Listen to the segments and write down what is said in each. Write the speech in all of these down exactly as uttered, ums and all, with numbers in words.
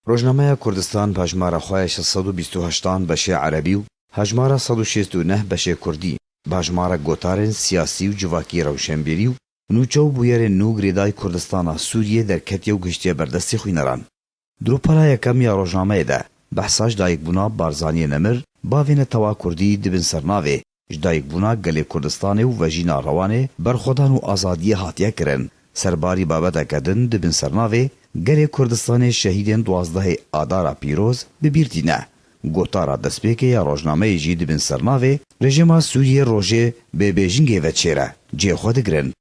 Rojnameya Kurdistan bi hejmara xwe ya şeş sed û bîst û heştan beşê erebî û hejmara sed û şêst û neh beşê kurdî, bi hejmara gotarên siyasî û civakî rewşenbîrî û nûçe û bûyerên nû girêdayî Kurdistana Sûriyê derketiye û gihiştiye ber destê xwîneran. Di rûpela yekem ya rojnameyê de behsa ji dayikbûna Barzaniyê Nemir, bavê netewa kurdî di bin sernavê ji dayikbûna gelê Kurdistanê û vejîna rewanê berxwedan û azadiyê hatiye kirin. Serbarî babeteke din di bin sernavê gelê Kurdistanê şehîdên duwazdehê Adara pîroz bi bîr tîne. Gotara destpêkê ya rojnameyê jî di bin sernavê rejîma Sûriyê rojê bê bêjingê ve çêre cihê xwe digirin.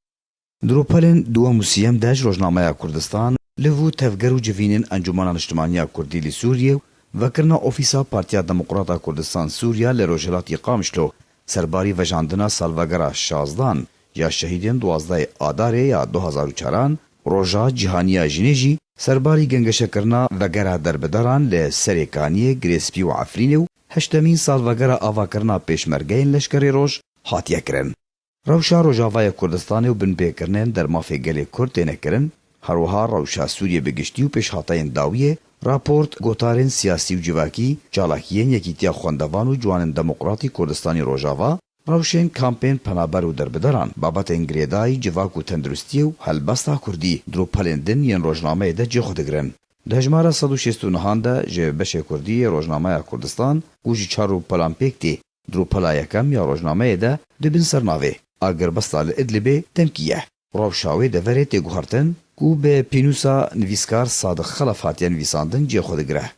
Di rûpelên duwem û siyem de ji rojnameya Kurdistan, liv û tevger û civînên Encûmena Niştimaniya Kurdî li Sûriyê û vekirina ofîsa Partiya Demokrata Kurdistan Sûriya li rojhilatî Qamişlo serbarî vejandina salvegera şazdan ya şehîdên duwazdehê Adarê ya du hazar û çaran, Roja Cîhanî ya Jinê jî serbarî gengeşekirina vegera derbidaran li Serê Kaniyê, Girê Spî û Efrînê û heştemîn salvegera avakirina pêşmergeyên Leşkerê Roj hatiye kirin. Rewşa Rojavayê Kurdistanê û binpêkirinên dermafê gelê Kurd têne kirin, herwiha rewşa Sûriyê bi giştî û pêşhateyên dawiyê, raport, gotarên siyasî û civakî, çalakiyên Yekîtiya Xwendevan û Ciwanên Demokratî Kurdistanî Rojava, rewşên kampên penaber û derbidaran, babetên girêdayî civak û tenduristiyê û helbesta Kurdî di rûpelên din yên rojnameyê de cihê xwe digirin. Di hejmara sed û şêst û nehan de ji beşê Kurdî yê rojnameya Kurdistan ku ji çar rûpelan pêk tê, di rûpela yekem ya rojnameyê de di bin sernavê Agirbesta li Idlibê demkî ye. Rewşa wê deverê tê guhertin ku bi pênûsa nivîskar Sadiq Xelef hatiye nivîsandin cihê xwe digire.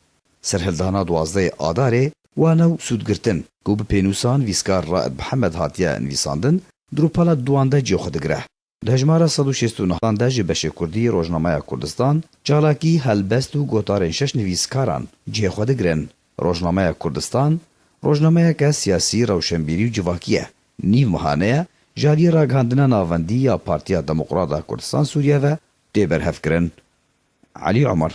Serhildana duwazdehê Adarê, wane û sûdgirtin ku bi pênûsa nivîskar Raed Mihemed hatiye nivîsandin, di rûpela duwan de cihê xwe digire. Di hejmara sed û şêst û nehan de ji beşê Kurdî rojnameya Kurdistan, çalakî, helbest û gotarên şeş nivîskaran cihê xwe digirin. Rojnameya Kurdistan, rojnameyeke siyasî, rewşenbîrî û civakî ye. Nîv mehane ye, ji aliyê ragihandina navendî ya Partiya Demokrata Kurdistan Sûriye ve tê berhevkirin. Elî Omer,